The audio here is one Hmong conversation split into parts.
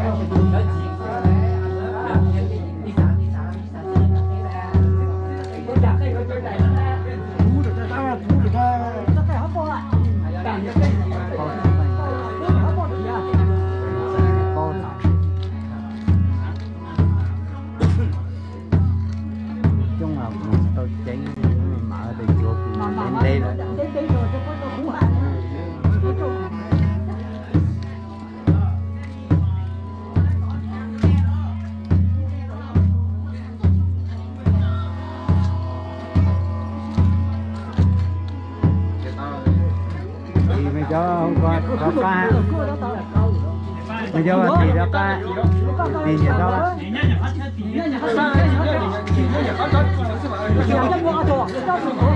Coob los mus tau ceev, mam tes cuav ntev ntev lawm. Tis me cov rov qab, me cov tis rov qab, tis nyiam tau. Txhib tes rov qab mus ua tsaws rov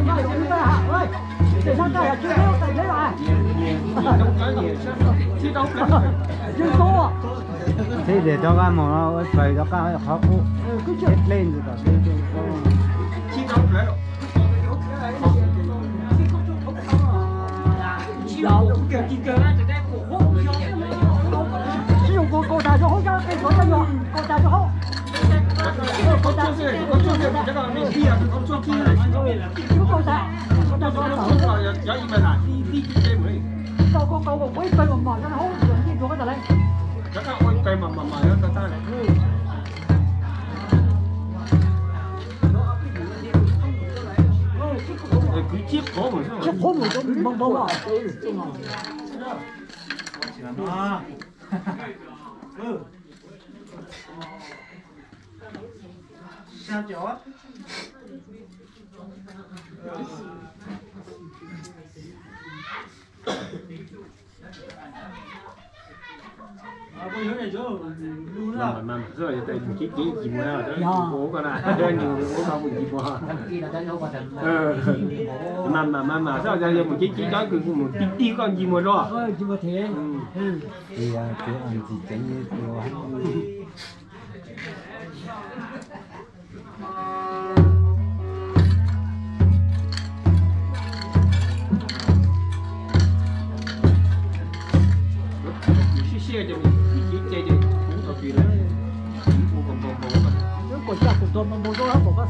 qab qhov qub, teb pleb ntawd tom teb. Kwv txhiab qhov mus, mas mas mas xwb, yog mus ceev ceev tsis muaj, ua ko na, ua ko mus tsis muaj. Mas mas mas mas xwb, yog mus ceev ceev cov kws mus tig tig koj ntsis muag zog. Siab siab ces mus ib cev ce ces kuv tau kis lawm. Kuv kuv kuv kuv kuv kuv kuv kuv kuv kuv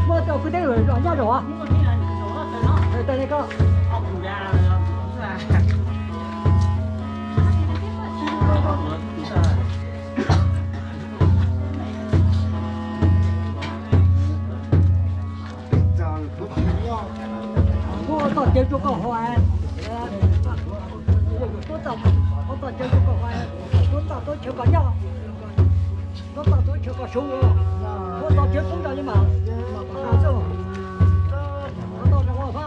Muaj tau kwv tij los nyob zaum. Tuaj txog ces rau koj haus, tuaj txog ces rau koj haus, tuaj txog tuaj chaw kom nyob, tuaj txog tuaj chaw kom su, tuaj txog ces poob rau li mas, tuaj txog ces rau koj haus.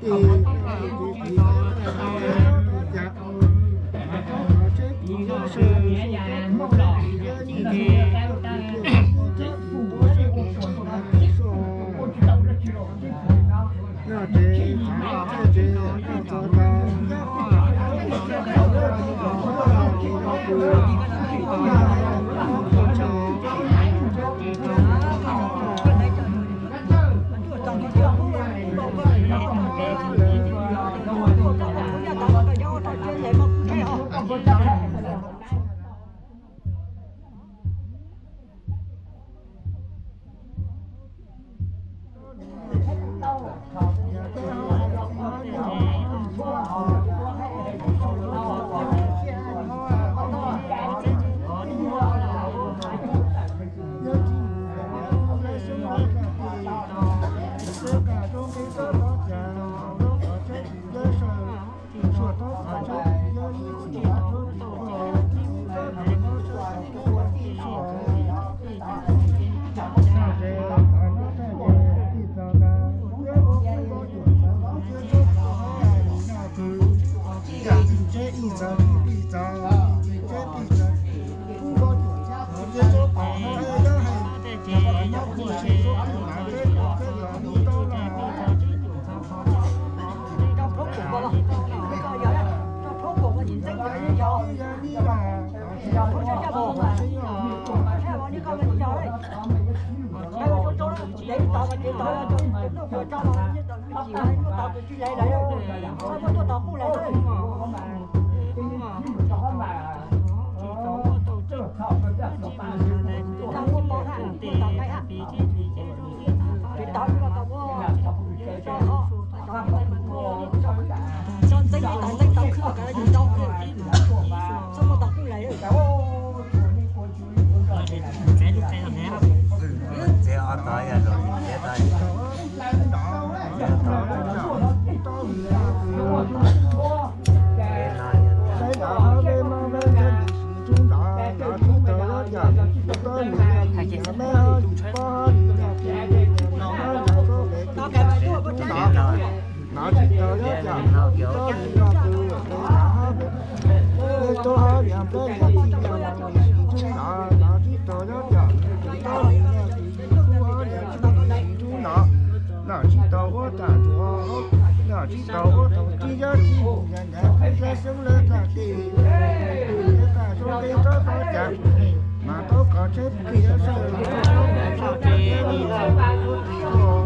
Tov tov tov tov Nov tsis tau yob cam, tsis tau li no tus yawm teb nov, peb tub hab yam peb yam txij yam los sim tub nov, nov tsis tau yob cam, tsis tau li no tus yawm tub hab yam txij yam sim tub nov, nov tsis tau huab tam nrua, nov tsis tau huab tam tib yob tsis yam ncav peb sab xyoob lawv tam tes, peb tam xyoob peb tsob tau cas, mas tau kov tsheb plig yog sawv los tau tau